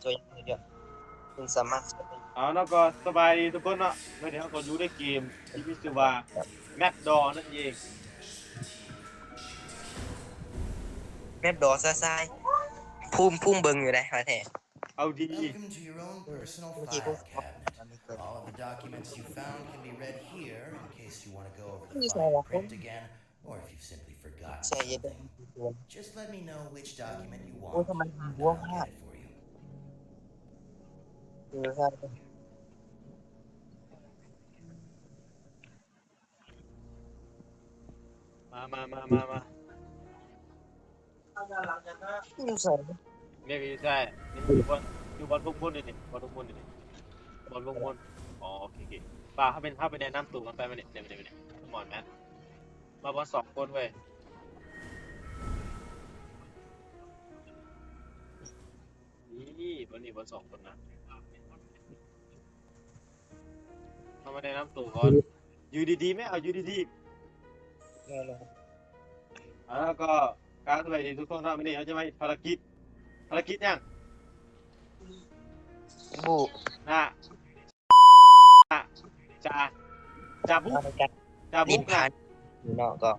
ຊ່ວຍຫຍັງເທື່ອດຽວ ເພິ່ນສາມາດຊ່ວຍໄດ້ຢູ່. ເອົາເນາະ ກໍສະບາຍດີທຸກຄົນເນາະ, ມື້ນີ້ເຮົາກໍຢູ່ໃນເກມທີ່ມີຊື່ວ່າ Map Door ນັ້ນເອງ. Map Door ຊາຍໆ ພູມ ພູມເບິ່ງຢູ່ໃດ໋ ວ່າແທ້. ເອົາດີ. Welcome to your own personal file cabinet. All of the documents you found can be read here in case you want to go over the fine print again, or if you've simply forgotten something. Just let me know which document you want, and I'll get it for you. ມາ ມາ ມາ ມາ ມາ. ຢູ່ໃສ? ເມກຢູ່ໃສ? ຢູ່ບ່ອນ ຢູ່ບ່ອນພວກມຸນນີ້ ບ່ອນພວກມຸນນີ້ ບ່ອນພວກມຸນ. ອໍ ໂອເຄ ໂອເຄ. ປາ ເຮົາໄປ ເຮົາໄປແນະນຳໂຕກັນໄປ. ມານີ້ ມານີ້ ມານີ້ ມານີ້. ມາ ມາສອງຄົນເວີຍ. ນີ້ ມານີ້ ມາສອງຄົນນະ. ເຮົາມາແນະນຳໂຕກ່ອນ. ຢູ່ດີໆ ແມ່ ເອົາຢູ່ດີໆ. ແລ້ວກໍການສະບາຍດີທຸກຄົນເນາະ. ມື້ນີ້ເຮົາຈະມາເຮັດພາລະກິດ. ພາລະກິດຫຍັງ? ບໍ່ ນະ ຈາ ຈາບຸກ ຈາບຸກນະເນາະ. ກໍ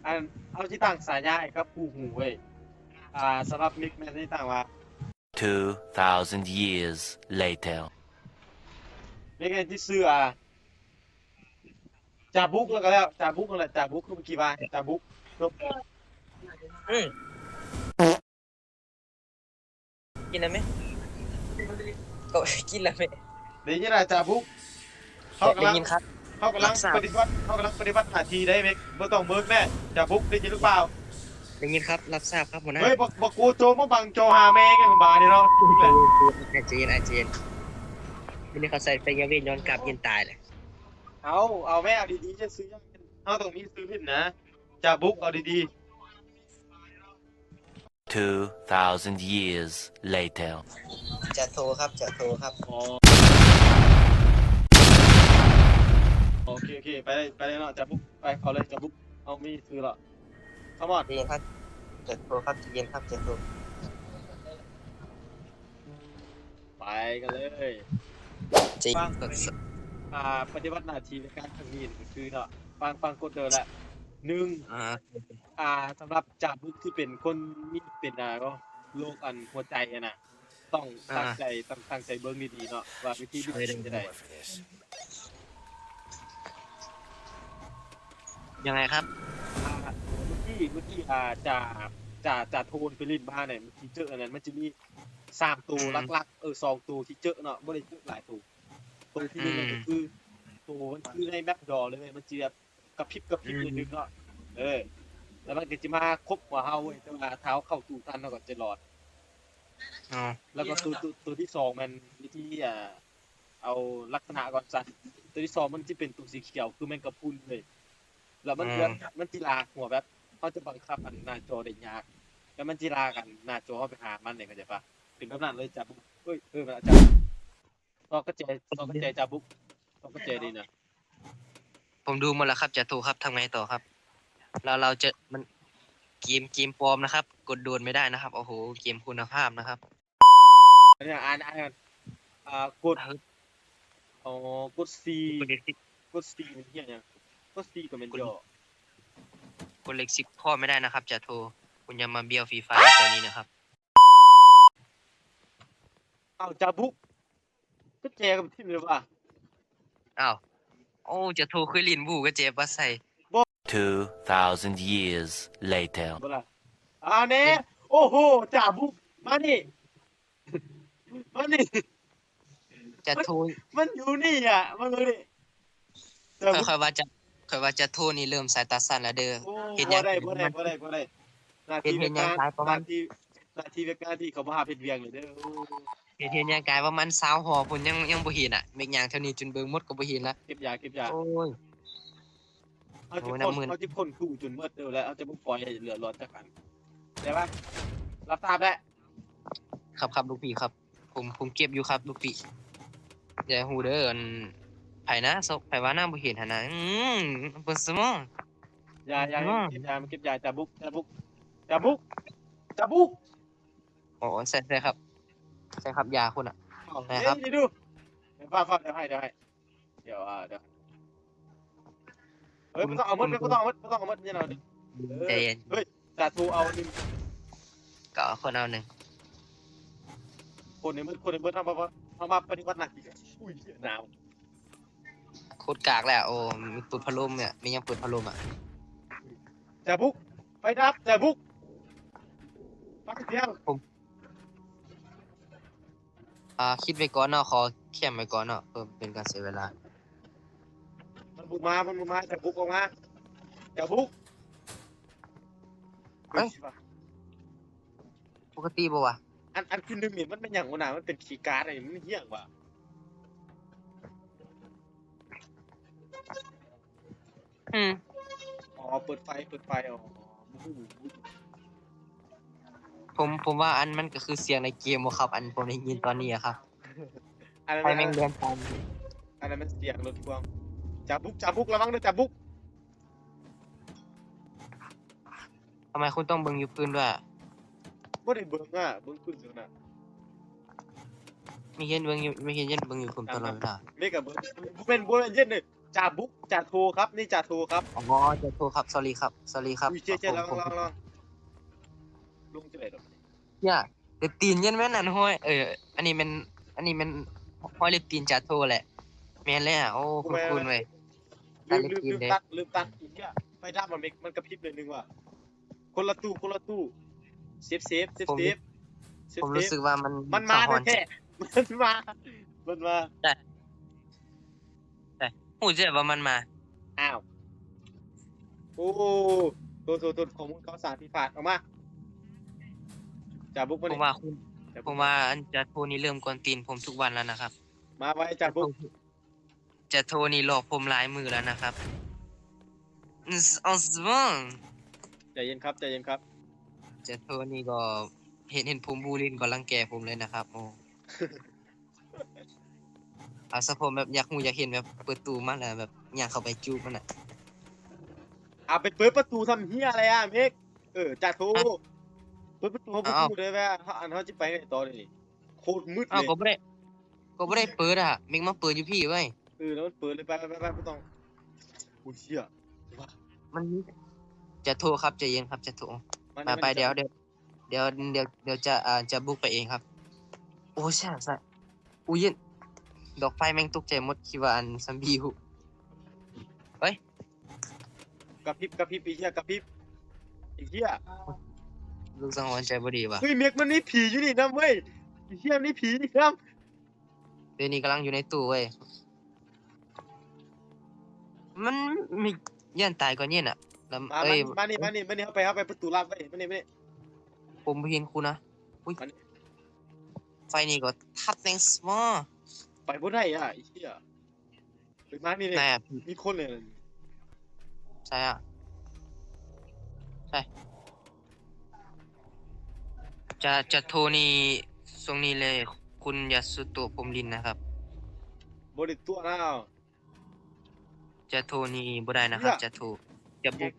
ອັນ ເຮົາຊິຕັ້ງສາຍາໃຫ້ກັບຄູ່ຫູເວີຍ. ອ່າ ສຳລັບເມັກແມ່ນຊິຕັ້ງວ່າ Two thousand years later. ເມັກແມ່ນຊິຊື່ ອ່າ ຈາບຸກ ແລ້ວກໍແລ້ວ ຈາບຸກນັ້ນແຫຼະ ຈາບຸກ ຄືເມື່ອກີ້ວ່າ ຈາບຸກ. ອືມ ກິນໄດ້ໄໝ? ກໍກິນແລ້ວແມ່. ໄດ້ຍິນລະ ຈາບຸກ. ເຮົາກຳລັງ ໄດ້ຍິນຄັບ ເຮົາກຳລັງປະຕິບັດ ເຮົາກຳລັງປະຕິບັດໜ້າທີ່ໄດ໋ເມັກ. ບໍ່ຕ້ອງເມີກແນ່ ຈາບຸກ ໄດ້ຍິນຫຼືເປົ່າ? ໄດ້ຍິນຄັບ ຮັບຊາບຄັບຫົວໜ້າ. ເຮີ້ຍ ບັກ ບັກໂກໂຈມາບັງຈໍຫາແມ່ງຫຍັງບາດນີ້ເນາະ. ໃຈເຢັນ ໃຈເຢັນ ມື້ນີ້ເຂົາໃສ່ໄປຍາເວນຍ້ອນກາບເຢັນຕາຍແຫຼະ. ເອົາ ເອົາແມ່ ເອົາດີໆ ຈະຊື່ຫຍັງ? ເຮົາຕ້ອງມີຊື່ຫຼິ້ນນະ ຈາບຸກ ເອົາດີໆ. Two thousand years later. ຈາໂທຄັບ ຈາໂທຄັບ. ອໍ ໂອເຄ ໂອເຄ ໄປເລີຍ ໄປເລີຍເນາະ ຈາບຸກ. ໄປ ເຂົ້າເລີຍ ຈາບຸກ. ເຮົາມີຊື່ແລ້ວ. Come on. ໃຈເຢັນຄັບ ຈາໂທຄັບ ໃຈເຢັນຄັບ ຈາໂທ. ໄປກັນເລີຍ. ຈິງ ຟັງ ອ່າ ປະຕິບັດໜ້າທີ່ໃນການຄັ້ງນີ້ກໍຄືເນາະ ຟັງ ຟັງກົດເດີລະ. ໜຶ່ງ ອ່າ ອ່າ ສຳລັບຈາບຸກທີ່ເປັນຄົນມີ ເປັນ ອ່າ ໂລກ ອັນ ຫົວໃຈຫັ້ນນະ ຕ້ອງ ອ່າ ຕັ້ງໃຈ ຕ້ອງຕັ້ງໃຈເບິ່ງດີໆເນາະ ວ່າວິທີຫຼິ້ນເປັນຈັ່ງໃດ. ຍັງໄງຄັບ? ອ່າ ເມື່ອກີ້ ເມື່ອກີ້ ອ່າ ຈາ ຈາ ຈາໂທນໄປຫຼິ້ນມານີ້ ເມື່ອກີ້ເຈີອັນນັ້ນ ມັນຈະມີ ສາມໂຕ ອືມ ຫຼັກໆ ເອີ ສອງໂຕທີ່ເຈີເນາະ ບໍ່ໄດ້ເຈີຫຼາຍໂຕ. ໂຕທີ່ໜຶ່ງ ອືມ ກໍຄື ໂຕມັນຄືໃນແມັບດໍເລີຍ ມັນຊິແບບກະພິບກະພິບ ອືມ ໜ້ອຍໜຶ່ງເນາະ. ເອີ ແລ້ວມັນກໍຊິມາຄົບຫົວເຮົາເວີຍ ແຕ່ວ່າຖ້າເຮົາເຂົ້າຕູ້ທັນ ເຮົາກໍຈະລອດ. ອໍ ແລ້ວກໍໂຕ ໂຕ ໂຕທີ່ສອງແມ່ນວິທີ ອ່າ ເອົາລັກສະນະກ່ອນຊະ. ໂຕທີ່ສອງມັນຊິເປັນໂຕສີຂຽວ ຄືແມງກະພຸນເລີຍ. ແລ້ວມັນ ອືມ ແບບ ມັນຊິລາກຫົວແບບ ເຮົາຈະບັງຄັບອັນໜ້າຈໍໄດ້ຍາກ ແລ້ວມັນຊິລາກອັນໜ້າຈໍເຮົາໄປຫາມັນເດ້ ເຂົ້າໃຈປະ? ເປັນແບບນັ້ນເລີຍ ຈາບຸກ. ເອີຍ ເອີຍ ມັນອາຈານ ຊອກກະແຈ ຊອກກະແຈ ຈາບຸກ ຊອກກະແຈດີນະ. ผมดูหมดแล้วครับ จ่าโทครับ ทำไงต่อครับ แล้วเราจะ มัน เกม เกมปลอมนะครับ กดโดนไม่ได้นะครับ โอ้โห เกมคุณภาพนะครับ. ອັນນີ້ ອ່ານ ອ່ານ ອ່າ ກົດ ເອີ ອໍ ກົດ C ກົດ C ມັນຮຽນຫຍັງ? ກົດ C ກໍແມ່ນຫຍໍ້. กดเลขสิบข้อไม่ได้นะครับ จ่าโท คุณอย่ามาเบี้ยวฟรีไฟร์ตัวนี้นะครับ. ເອົ້າ ຈາບຸກ ກະແຈກໍຖິ້ມເລີຍວ່າ. ອ້າວ ໂອ້ ຈາໂທຄືຫຼິ້ນບູກະແຈປາໃສ? Two thousand years later. ບໍ່ລະ ອາແນ່ ໂອ້ໂຫ ຈາບຸກ ມານີ້ ມານີ້ ຈາໂທ ມັນ ມັນຢູ່ນີ້ອະ ມາເບິ່ງນີ້. ຂ້ອຍ ຂ້ອຍວ່າຈາ ຂ້ອຍວ່າຈາໂທນີ້ເລີ່ມສາຍຕາສັ້ນແລ້ວເດີ. ໂອ້ ເຮັດຫຍັງ ບໍ່ໄດ້ ບໍ່ໄດ້ ບໍ່ໄດ້ ບໍ່ໄດ້. ເຮັດ ເຮັດຫຍັງກາຍປະມານ ໜ້າທີ່ ໜ້າທີ່ວຽກງານທີ່ເຂົາບໍ່ຮັບເຮັດວຽກເລີຍເດີ. ເຮັດ ເຮັດຫຍັງກາຍປະມານຊາວຫໍພຸ້ນ ຍັງ ຍັງບໍ່ເຫັນອະ. ເຮັດຫຍັງແຖວນີ້ຈົນເບິ່ງໝົດກໍບໍ່ເຫັນລະ. ເກັບຢາ ເກັບຢາ. ໂອ້ຍ ເຮົາຈະ ໂອ້ຍ ນ້ຳມືນ ເຮົາຈະຄົ້ນຕູ້ຈົນໝົດເດີ ແລ້ວເຮົາຈະບໍ່ປ່ອຍໃຫ້ເຫຼືອລອດຈັກອັນ. ແຕ່ວ່າ ຮັບຊາບແລ້ວ. ຄັບ ຄັບ ລູກພີ່ຄັບ. ຜົມ ຜົມເກັບຢູ່ຄັບລູກພີ່. ຢ່າຮູ້ເດີ ອັນ ໃຜນະ ໃຜວ່ານະ ບໍ່ເຫັນຫັ້ນນະ. ອືມ ເບິ່ງສະໝໍ. ຢ່າ ຢ່າ ເກັບຢາ ເກັບຢາ ຈາບຸກ ຈາບຸກ ຈາບຸກ. ຈາບຸກ ໂອ້ ໃສ່ ໃສ່ຄັບ ໃສ່ຄັບຢາຄຸນນະ ເອົາ ໃສ່ ເຮັດ ຄັບ ນີ້ດູ ເອົາ ຟ້າວໆ ດຽວໃຫ້ ດຽວໃຫ້ ດຽວ ອ່າ ດຽວ ເອີຍ ບໍ່ຕ້ອງເອົາໝົດ ບໍ່ຕ້ອງເອົາໝົດ ບໍ່ຕ້ອງເອົາໝົດ ຢ່າເອົາ ໃຈເຢັນ ເອີຍ ເຮີ້ຍ ສາທຸ ເອົາໜຶ່ງ ກໍເອົາຄົນເອົາໜຶ່ງ ຄົນໃຫ້ໝົດ ຄົນໃຫ້ໝົດ ເຮົາມາ ເຮົາມາປະຕິບັດໜ້າທີ່ ອຸ້ຍ ໜາວ ໂຄດກາກແລ້ວ ໂອ້ ມີເປີດພັດລົມເນຍ ມີຫຍັງເປີດພັດລົມອະ ຈາບຸກ ໄຟດັບ ຈາບຸກ ຟັງສຽງ ອາ ຄິດໄວ້ກ່ອນເນາະ ຂໍແຄມໄວ້ກ່ອນເນາະ ເພື່ອເປັນການເສຍເວລາ ມັນບຸກມາ ມັນບຸກມາ ຈາບຸກອອກມາ ຈາບຸກ ເອີຍ ປົກກະຕິບໍ່ວະ ອັນ ອັນທີໜຶ່ງນີ້ມັນແມ່ນຫຍັງວະນະ ມັນເປັນຄີກາດ ອັນນີ້ມັນຮຽງວະ ອືມ ອໍ ເປີດໄຟ ເປີດໄຟ ອໍ ຜົມ ຜົມວ່າອັນ ມັນກໍຄືສຽງໃນເກມບໍ່ຄັບ ອັນ ຜົມໄດ້ຍິນຕອນນີ້ອະຄັບ ອັນນັ້ນ ໃຜແມ່ງເດີນຕາມ ອັນນັ້ນມັນສຽງລົດພ່ວງ ຈາບຸກ ຈາບຸກ ລະວັງເດີ ຈາບຸກ. ທຳໄມຄຸນຕ້ອງເບິ່ງຢູ່ພື້ນດ້ວຍ? ບໍ່ໄດ້ເບິ່ງອະ ເບິ່ງພື້ນຊື່ນະ. ມີເຫັນເບິ່ງຢູ່ ມີເຫັນເຫັນເບິ່ງຢູ່ພຸ້ນຕະຫຼອດເວລາ. ເມກະເບິ່ງ ບໍ່ແມ່ນ ບໍ່ແມ່ນເຫັນເດ້ ຈາບຸກ ຈາໂທຄັບ ນີ້ຈາໂທຄັບ. ອໍ ຈາໂທຄັບ sorry ຄັບ sorry ຄັບ. ອຸ້ຍ ເຈ້ ເຈ້ ລະວັງ ລະວັງ ລະວັງ ລົງຈັ່ງໃດດອກ. ຢ່າ ເລັບຕີນ ເຢັນແມ່ນອັນຫ້ອຍ ເອີ ອັນນີ້ແມ່ນ ອັນນີ້ແມ່ນຮອຍເລັບຕີນຈາໂທແຫຼະ. ແມ່ນແລ້ວ ໂອ້ ຄຸ້ນໆເວີຍ ລືມ ລືມ ລືມຕັດ ລືມຕັດ. ໄຟດັບ ມັນ ມັນກະພິບໜ້ອຍໜຶ່ງວ່າ ຄົນລະຕູ້ ຄົນລະຕູ້. ເຊບ ເຊບ ເຊບ ເຊບ ເຊບ. ຜົມຮູ້ສຶກວ່າມັນ ມັນມາແທ້ໆ ມັນມາ ມັນມາ. ໃຊ່ ໃຊ່ ຮູ້ແຕ່ວ່າມັນມາ. ອ້າວ ໂອ້ ໂທດ ໂທດ ໂທດ ຂໍ້ມູນຂ່າວສານຜິດພາດ. ອອກມາ ຈາບຸກມານີ້. ຜົມວ່າ ຜົມວ່າອັນຈາໂທນີ້ເລີ່ມກວນຕີນຜົມທຸກວັນແລ້ວນະຄັບ. ມາໄວ ຈາບຸກ. ຈາໂທນີ້ຫຼອກຜົມຫຼາຍມື້ແລ້ວນະຄັບ. ອືມ ເອົາຊະ ໃຈເຢັນຄັບ ໃຈເຢັນຄັບ. ຈາໂທນີ້ກໍເຫັນ ເຫັນຜົມບູລິ້ນກໍລັງແກຜົມເລີຍນະຄັບ. ໂອ້ ເອົາຊະ ຜົມແບບຢາກຮູ້ຢາກເຫັນ ແບບເປີດຕູ້ມາແລ້ວແບບຍ່າງເຂົ້າໄປຈູບມັນນະ. ອາ ໄປເປີດປະຕູທຳເຫຍແລ້ວເມກ. ເອີ ຈາໂທ ເປີດປະຕູ ເຮົາບໍ່ຮູ້ເດ້ວ່າ ເຮົາ ອັນ ເຮົາຊິໄປໄງຕໍ່ນີ້. ໂຄດມືດເລີຍ. ເອົ້າ ກໍບໍ່ໄດ້ ກໍບໍ່ໄດ້ເປີດອະ ເມັກມາເປີດຢູ່ພີ້ເວີຍ. ເອີ ແລ້ວມັນເປີດເລີຍ. ໄປ ໄປ ໄປ ໄປ ບໍ່ຕ້ອງ. ໂອ້ຍ ເຊຍ ມັນ ຈາໂທຄັບ ໃຈເຢັນຄັບ ຈາໂທ. ໄປ ໄປ ດຽວ ດຽວ ດຽວ ດຽວຈາ ອາ ຈາບຸກໄປເອງຄັບ. ໂອ້ ຊະ ຊະ ອຸ້ຍ ດອກໄຟແມ່ງຕົກໃຈໝົດ ຄິດວ່າອັນຊອມບີ. ເຮີ້ຍ ກະພິບ ກະພິບ ໄອ້ເຫຍ ກະພິບ ໄອ້ເຫຍ. ລູກສັງຫອນໃຈບໍ່ດີວ່າ. ເຮີ້ຍ ເມັກ ມັນມີຜີຢູ່ນີ້ນຳເວີຍ. ໄອ້ເຫຍ ມີຜີຢູ່ນຳ. ດຽວນີ້ກຳລັງຢູ່ໃນຕູ້ເວີຍ. ມັນມີ ຢ້ານຕາຍກ່ອນເຢັນອະ. ມາ ເອີຍ ມານີ້ ມານີ້ ມານີ້ ເຮົາໄປ ເຮົາໄປປະຕູລັບເວີຍ. ມານີ້ ມານີ້. ຜົມບໍ່ເຫັນຄຸນນະ. ອຸ້ຍ ໄຟນີ້ກໍທັບແນງສະໝໍ. ໄປບໍ່ໄດ້ອະ ໄອ້ເຫຍ. ເປັນມານີ້ເດ້ ມີຄົນເລີຍ. ໃສອະ ໃສ ຈາ ຈາໂທນີ້ ຊ່ວງນີ້ເລີຍ ຄຸນຢ່າສູ່ຕົວະຜົມຫຼິ້ນນະຄັບ. ບໍ່ໄດ້ຕົວະນະ. ຈາໂທນີ້ບໍ່ໄດ້ນະຄັບ ຈາໂທ. ຈາບຸກ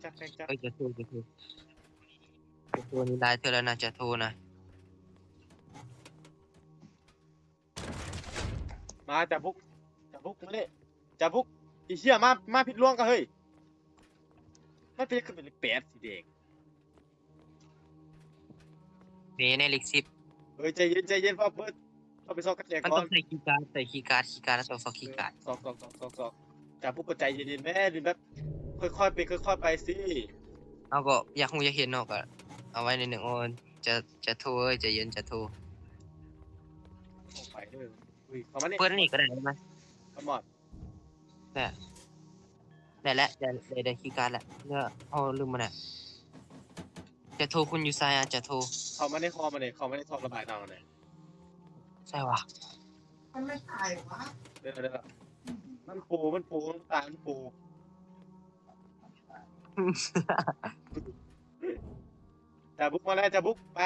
ເອີ ຈາໂທ ຈາໂທ ຈາໂທນີ້ຫຼາຍເທື່ອແລ້ວນະ ຈາໂທນະ. ມາ ຈາບຸກ ຈາບຸກ ມາເດ້ ຈາບຸກ. ໄອ້ເຫຍ ມາ ມາຜິດລວງກະເຮີ້ຍ. ມັນເປັນ ຄືເປັນແປດສີແດງ. ນີ້ ໃນເລກສິບ. ເອີຍ ໃຈເຢັນ ໃຈເຢັນ ຟ້າວເປີດ ເຂົ້າໄປຊອກກັບແຈກ່ອນ. ມັນຕ້ອງໃສ່ຄີກາດ ໃສ່ຄີກາດ ຄີກາດ ແລ້ວຊອກ ຊອກຄີກາດ. ຊອກ ຊອກ ຊອກ ຊອກ ຈາບຸກ ກໍໃຈເຢັນໆແມ້ ແບບຄ່ອຍໆເປັນຄ່ອຍໆໄປຊິ. ເຮົາກໍຢາກຮູ້ຢາກເຫັນເນາະ ກໍເອົາໄວ້ໜ້ອຍໜຶ່ງ. ໂອ້ ຈາ ຈາໂທເອີຍ ໃຈເຢັນ ຈາໂທ. ເຂົ້າໄປເດີ. ເຮີ້ຍ ເຂົ້າມານີ້ ເປີດນີ້ກໍໄດ້ນະ. ຄຳມອນ ແຫຼະ ໄດ້ແລ້ວ ໄດ້ ໄດ້ ໄດ້ຄີກາດແລ້ວ. ເອີ ເຮົາລືມມັນນະ. ຈາໂທ ຄຸນຢູ່ໃສອະ ຈາໂທ? ເຂົ້າມາໃນຫໍມັນເດ້ ເຂົ້າມາໃນທໍ່ລະບາຍນ້ຳຫັ້ນເດ້. ໃສວະ? ມັນໄປໃສວະ? ເດີ ເດີ ມັນໂປ ມັນໂປ ຕາມັນໂປ. ຈາບຸກມາແລ້ວ ຈາບຸກ ໄປ.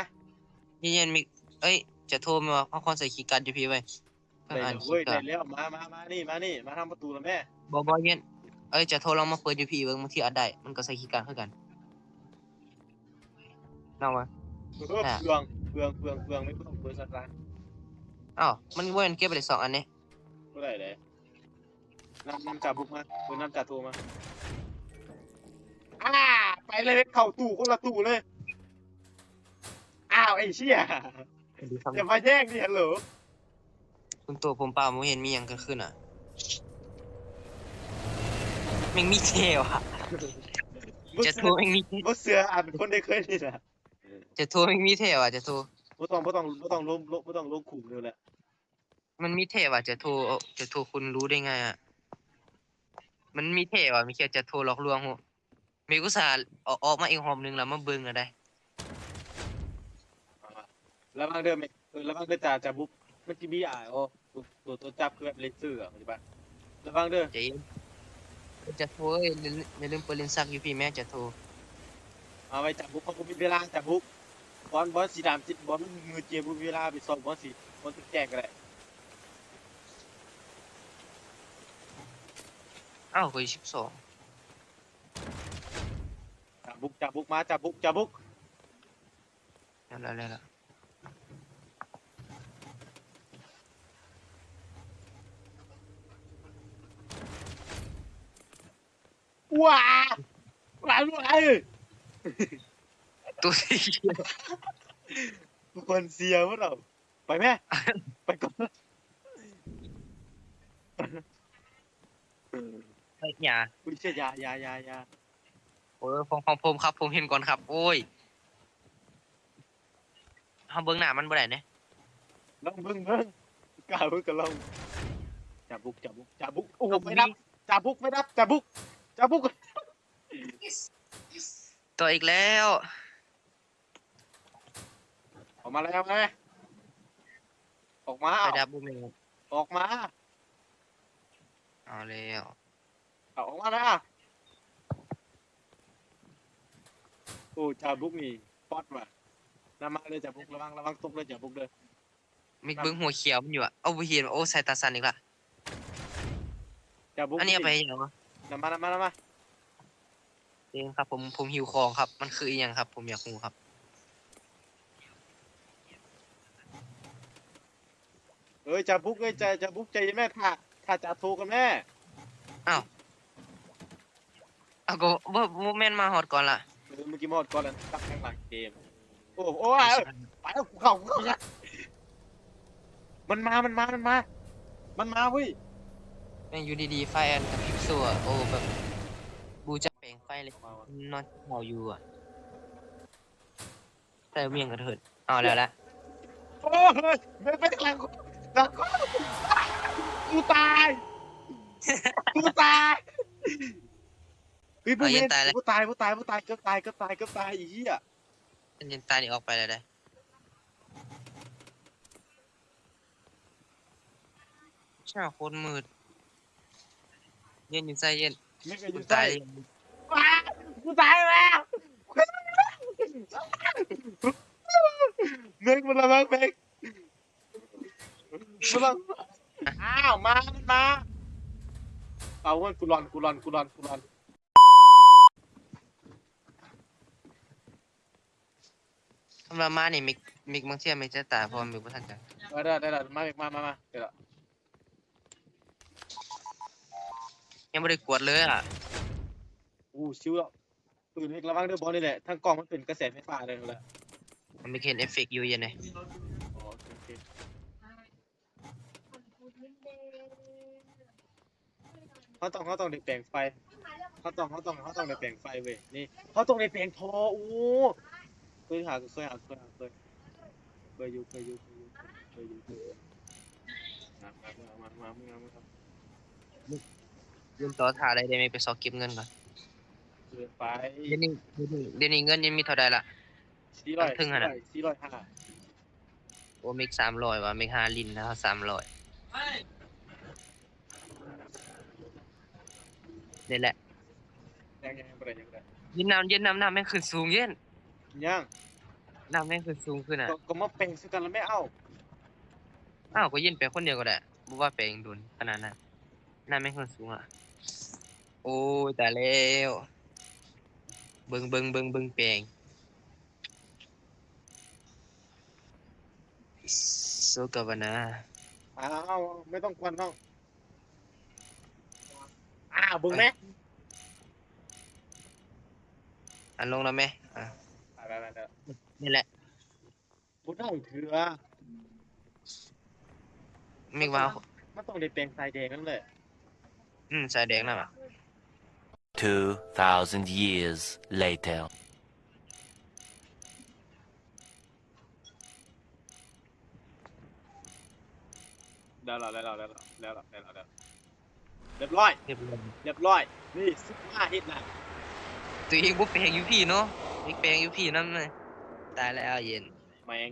ເຢັນໆ ມີ ເອີຍ ຈາໂທ ແມ່ນວ່າເຮົາຄວນໃສ່ຄີກາດຢູ່ພີ້ເວີຍ. ໄດ້ແລ້ວເວີຍ ໄດ້ແລ້ວ. ມາ ມາ ມານີ້ ມານີ້ ມາທາງປະຕູນະແມ່. ບໍ່ ບໍ່ ເຢັນ ເອີຍ ຈາໂທລອງມາເປີດຢູ່ພີ້ເບິ່ງ ບາງທີອາດໄດ້. ມັນກໍໃສ່ຄີກາດຄືກັນ. ລອງມາ. ເອີ ອ່າ ເບືອງ ເບືອງ ເບືອງ ເບືອງ ແມ່ນຂອງບໍລິສັດລາວ. ອ້າວ ມັນບໍ່ແມ່ນເກັບໄປໄດ້ສອງອັນນີ້? ບໍ່ໄດ້ເດ້. ນຳ ນຳຈາບຸກມາ ເອີ ນຳຈາໂທມາ. ອ້າ ໄປເລີຍ ເຂົ້າຕູ້ ຄົນລະຕູ້ເລີຍ. ອ້າວ ໄອ້ເຊຍ ສະຫວັດດີຄັບ ຢ່າມາແຍ່ງນີ້ ຮັລໂຫຼ. ຄຸນໂຕ ຜົມເປົ່າ ບໍ່ເຫັນມີຫຍັງເກີດຂຶ້ນອະ. ແມ່ງມີແທ້ຫວາ. ບໍ່ເຊື່ອ ຈາໂທແມ່ງມີ ບໍ່ເຊື່ອອັນຄົນໄດ້ເຄີຍນີ້ນະ. ຈາໂທແມ່ງມີແທ້ຫວາ ຈາໂທ. ບໍ່ຕ້ອງ ບໍ່ຕ້ອງ ບໍ່ຕ້ອງລົງ ບໍ່ຕ້ອງລົງຂຸມເລີຍແຫຼະ. ມັນມີແທ້ຫວາ ຈາໂທ ຈາໂທ ຄຸນຮູ້ໄດ້ໄງອະ? ມັນມີແທ້ຫວາ ມີແຄ່ຈາໂທຫຼອກລວງໂຫ. ເມກອຸດສ່າອອກ ອອກມາອີກຮອບໜຶ່ງແລ້ວມາເບິ່ງແລ້ວໃດ໋. ລະວັງເດີ ເອີ ລະວັງເດີ ຈາ ຈາບຸກ ມັນຊິມີ ອາ ໂອ ໂຕ ໂຕ ໂຕຈັບຄືແບບເລເຊີອະ ປະຕິບັດ. ລະວັງເດີ ໃຈເຢັນ ຈາໂທເອີຍ. ຢ່າລືມເປີດເລນຊັກຢູ່ພີ້ແມ້ ຈາໂທ. ເອົາໄວ້ ຈາບຸກ ເຂົາບໍ່ມີເວລາ ຈາບຸກ. ບອນ ບອນສີດຳ ບອນມືດເກມ ບໍ່ມີເວລາໄປຊອກ ບອນສີ ບອນແຈ້ງກໍໄດ້. ອ້າວ ຂ້ອຍສິບສອງ. ຈາບຸກ ຈາບຸກ ມາ ຈາບຸກ ຈາບຸກ. ແລ້ວ ແລ້ວ ແລ້ວ ແລ້ວ. ວ້າ ວ້າ ວ້າ ເອີຍ ໂຕສີຂຽວ ຄົນເສຍໝົດເອົາ. ໄປແມ້ ໄປກ່ອນ. ເອີຍ ຢ່າ ອຸ້ຍ ເຊຍ ຢ່າ ຢ່າ ຢ່າ ຢ່າ. ໂອ້ຍ ຂອງ ຂອງຜົມຄັບ ຜົມເຫັນກ່ອນຄັບ. ໂອ້ຍ ເຮົາເບິ່ງໜ້າມັນບໍ່ໄດ້ເດ້. ລອງເບິ່ງ ເບິ່ງ ກ້າເບິ່ງກໍລອງ. ຈາບຸກ ຈາບຸກ ຈາບຸກ. ໂອ້ ໄຟດັບ ຈາບຸກ ໄຟດັບ ຈາບຸກ ຈາບຸກ. ຕໍ່ອີກແລ້ວ. ອອກມາແລ້ວ ອອກມາ ໄຟດັບບໍ່ແມ່ນ ອອກມາ. ເອົາແລ້ວ ເອົາ ອອກມາແລ້ວ. ໂອ້ ຈາບຸກນີ້ປອດວ່າ. ນຳມາເລີຍຈາບຸກ ລະວັງ ລະວັງຕົກເດີຈາບຸກເດີ. ມິກເບິ່ງຫົວຂຽວມັນຢູ່ອະ. ເອົາ ບໍ່ເຫັນ. ໂອ້ ສາຍຕາສັ້ນອີກລະ. ຈາບຸກ ອັນນີ້ເອົາໄປເຮັດຫຍັງວະ? ນຳມາ ນຳມາ ນຳມາ. ເອີ ຄັບ ຜົມ ຜົມຫິວຂອງຄັບ. ມັນຄືອີ່ຫຍັງຄັບ? ຜົມຢາກຮູ້ຄັບ. ເອີຍ ຈາບຸກເອີຍ ຈາ ຈາບຸກ ໃຈເຢັນແມ້ ຖ້າ ຖ້າຈາໂທກັນແມ້. ອ້າວ ອ້າວ ກໍບໍ່ ບໍ່ແມ່ນມາຮອດກ່ອນລະ. ເອີ ເມື່ອກີ້ມາຮອດກ່ອນລະ ກັບທາງຫຼັງເກມ. ໂອ້ ໂອ້ຍ ໄປແລ້ວ ກູເຂົ້າ ກູເຂົ້າ. ມັນມາ ມັນມາ ມັນມາ ມັນມາເວີ້ຍ. ແມ່ງຢູ່ດີໆ ໄຟອັນກະພິບຊົ່ວ. ໂອ້ ແບບ ບໍ່ຈັກແປງໄຟເລີຍ ນອນເຂົ້າຢູ່ອະ. ໃສ່ໝ້ຽງກະເທີດ. ເອົາແລ້ວລະ. ໂອ້ຍ ແມ່ນໄປທາງຫຼັງ ຫຼັງ ກູຕາຍ ກູຕາຍ. ເຮີ້ຍ ບໍ່ແມ່ນ ບໍ່ຕາຍ ບໍ່ຕາຍ ບໍ່ຕາຍ ເກືອບຕາຍ ເກືອບຕາຍ ເກືອບຕາຍ ອີເຫຍ. ເຢັນຕາຍນີ້ອອກໄປແລ້ວເດ້. ຊາ ໂຄດມືດ. ເຢັນຢູ່ໃສເຢັນ? ແມັກຢູ່ໃສ? ກູຕາຍແລ້ວ ແມັກ ມັນລະວັງແມັກ ລະວັງ. ອ້າວ ມາ ມັນມາ. ເອົາເວີ້ຍ ກູລອນ ກູລອນ ກູລອນ ກູລອນ. ຄັນວ່າມານີ້ ມິກ ມິກບາງເທື່ອມິກຈະຕາຍ ເພາະວ່າມິກບໍ່ທັນຈັງ. ເອີ ໄດ້ ໄດ້ ໄດ້ ມາ ມິກ ມາ ມາ ມາ ເດີລະ. ຍັງບໍ່ໄດ້ກວດເລີຍອະ. ໂອ້ ຊິວແລ້ວ. ປືນ ມິກ ລະວັງເດີ ບ່ອນນີ້ແຫຼະ ທາງກ້ອງມັນເປັນກະແສໄຟຟ້າເລີຍລະ. ມັນມີເຫັນເອຟເຟັກຢູ່ ເຢັນເດ. ອໍ ໂອເຄ ໂອເຄ. ເຮົາຕ້ອງ ເຮົາຕ້ອງໄດ້ແປງໄຟ ເຮົາຕ້ອງ ເຮົາຕ້ອງ ເຮົາຕ້ອງໄດ້ແປງໄຟເວີ້ຍ. ນີ້ ເຮົາຕ້ອງໄດ້ແປງທໍ່. ໂອ້ ເຄີຍຫາ ເຄີຍຫາ ເຄີຍຫາ ເຄີຍ ເຄີຍຢູ່ ເຄີຍຢູ່ ເຄີຍຢູ່ ເຄີຍຢູ່ ເຄີຍຢູ່. ມາ ມາ ມາ ມາ ມາ ມາ. ຢືນຕໍ່ຖ້າໄດ້ ໄດ້ໄປຊອກເກັບເງິນກ່ອນ. ເກີນໄປ. ດຽວນີ້ ດຽວນີ້ ດຽວນີ້ເງິນຍັງມີເທົ່າໃດລະ? ສີ່ຮ້ອຍ ເທິງຫັ້ນນະ ສີ່ຮ້ອຍຫ້າ. ໂອ້ ເມັກສາມຮ້ອຍວ່າ ເມັກຫາຫຼິ້ນແລ້ວສາມຮ້ອຍ. ນີ້ແຫຼະ ຍັງ ຍັງບໍ່ໄດ້ ຍັງບໍ່ໄດ້. ເຢັນນ້ຳ ເຢັນນ້ຳ ນ້ຳແມ່ງຂຶ້ນສູງ ເຢັນ. ຍັງ ນ້ຳແມ່ງຂຶ້ນສູງຂຶ້ນນະ. ກໍ ກໍມາແປງໃສ່ກັນລະແມ່. ເອົ້າ ເອົ້າ ກໍເຢັນແປງຄົນດຽວກໍໄດ້ ບໍ່ວ່າແປງດົນຂະໜາດນັ້ນ. ນ້ຳແມ່ງຂຶ້ນສູງອະ. ໂອ້ຍ ຕາຍແລ້ວ. ເບິ່ງ ເບິ່ງ ເບິ່ງ ເບິ່ງແປງ. ໂຕກັບວ່ານາ. ອ້າວ ໄມ່ຕ້ອງກວນນ້ອງ. ອ້າວ ເບິ່ງແມະ. ອັນລົງແລ້ວແມະ. ອ່າ ໄປໆໆ ນີ້ແຫຼະ. ບໍ່ໄດ້ເທື່ອ. ມິກວ່າ ມັນຕ້ອງໄດ້ແປງສາຍແດງນັ້ນແຫຼະ. ອືມ ສາຍແດງນັ້ນລະ. Two thousand years later. ໄດ້ແລ້ວ ໄດ້ແລ້ວ ໄດ້ແລ້ວ ໄດ້ແລ້ວ ໄດ້ແລ້ວ ໄດ້ແລ້ວ. ຮຽບຮ້ອຍ ຮຽບຮ້ອຍ ຮຽບຮ້ອຍ. ນີ້ ຊິບຫ້າເຮັດນະ. ຕົວເອງບໍ່ແປງຢູ່ພີ້ເນາະ, ໄປແປງຢູ່ພີ້ນຳ. ຕາຍແລ້ວ ເຢັນ. ແມ່ງ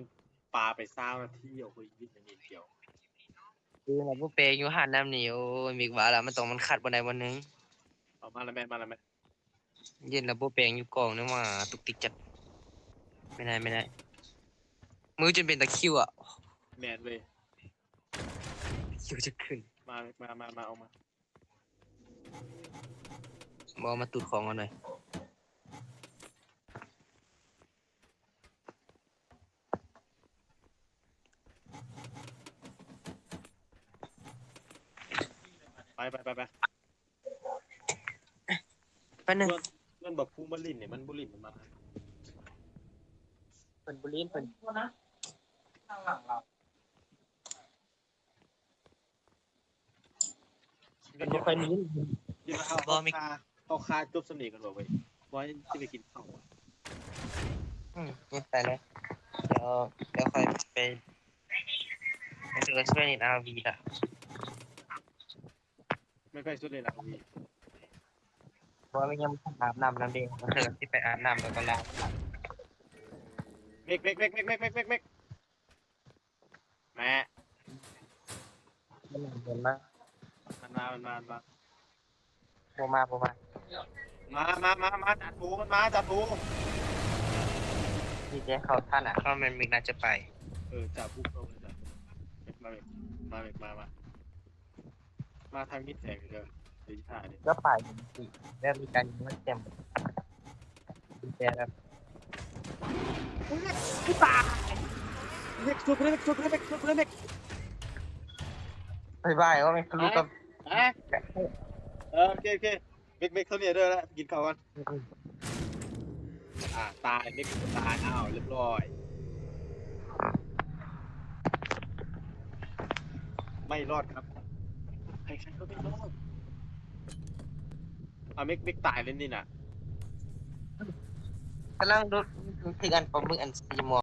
ປາໄປຊາວນາທີ ເອົາເຮີຍ ວິດນາທີດຽວ. ເອີ ລະບໍ່ແປງຢູ່ຫັ້ນນຳນີ້. ໂອ້ຍ ມິກວ່າລະ ມັນຕ້ອງ ມັນຂັດບ່ອນໃດບ່ອນໜຶ່ງ. ເອົາ ມາລະແມ່ນ ມາລະແມ່ນ. ເຢັນລະບໍ່ແປງຢູ່ກ້ອງນີ້ຫວ່າ ຕຸກຕິກຈັດ. ໄມ່ໄດ້ ໄມ່ໄດ້. ມືຈົນເປັນຕະຄິວອະ. ແມ່ນເວີຍ. ຄິວຈະຂຶ້ນ. ມາ ມາ ມາ ມາ ອອກມາ. ບໍ່ ມາຕູດຂອງກ່ອນເວີຍ. ໄປ ໄປ ໄປ ໄປ. ແປັບໜຶ່ງ. ເພື່ອນ ເພື່ອນບັກພູມາຫຼິ້ນນີ້ ມັນບໍ່ຫຼິ້ນ ມັນມາ. ເພິ່ນບໍ່ຫຼິ້ນ ເພິ່ນ ເພິ່ນບໍ່ຄ່ອຍຫຼິ້ນ. ຄິດວ່າເຮົາ ບໍ່ມີ ເຮົາຄາ ເຮົາຄາຈົບສ່ຳນີ້ກ່ອນບໍ່ເວີຍ? ບໍ່ ຊິໄປກິນເຂົ້າ. ອືມ ກິນໄປເລີຍ. ດຽວ ດຽວຄ່ອຍໄປ ໄປເຊີນເລີຍນາວີລະ. ແມ່ນ ໄປສຸດເລີຍນາວີ. ເພາະວ່າຍັງບໍ່ທັນອາບນ້ຳນຳເດ້. ເພິ່ນຊິໄປອາບນ້ຳແລ້ວກໍລາ. ເມັກ ເມັກ ເມັກ ເມັກ. ແມ່ ມັນມາ ມັນມາ ມັນມາ ມັນມາ. ບໍ່ມາ ບໍ່ມາ. ມາ ມາ ມາ ມາ ຈັດໂຕ ມັນມາ ຈັດໂຕ. ດີແຈເຂົ້າທັນນະ ເພາະແມ່ນມິກໜ້າຈະໄປ. ເອີ ຈັບບຸກເຂົ້າເລີຍ ຈັບບຸກ. ມາ ມາ ມາ ມາ ມາ ມາ. ມາທາງມິດແທນເດີ ເດີທ່າເດີ. ກໍໄປ ແລ້ວມີການຍິງມາແຈມ ແຈມແລ້ວ. ຕາຍ. ເມັກ ຊ່ວຍເພິ່ນ ເມັກ ຊ່ວຍເພິ່ນ ເມັກ ຊ່ວຍເພິ່ນ ເມັກ. ບາຍບາຍ ວ່າແມ່ນທະລຸກັບ ຮະ? ເອີ ໂອເຄ ໂອເຄ. ເມັກ ເມັກ ເທົ່ານີ້ເດີ ລະກິນເຂົ້າກ່ອນ. ອືມ ອ່າ ຕາຍ ເມັກຕາຍ. ອ້າວ ຮຽບຮ້ອຍ ໄມ່ລອດຄັບ ໃຄໆກໍໄມ່ລອດ. ອາ ເມັກ ເມັກຕາຍເລີຍນີ້ນະ. ກຳລັງດູ ຄືອັນປາໝຶກອັນສີມ່ວງ.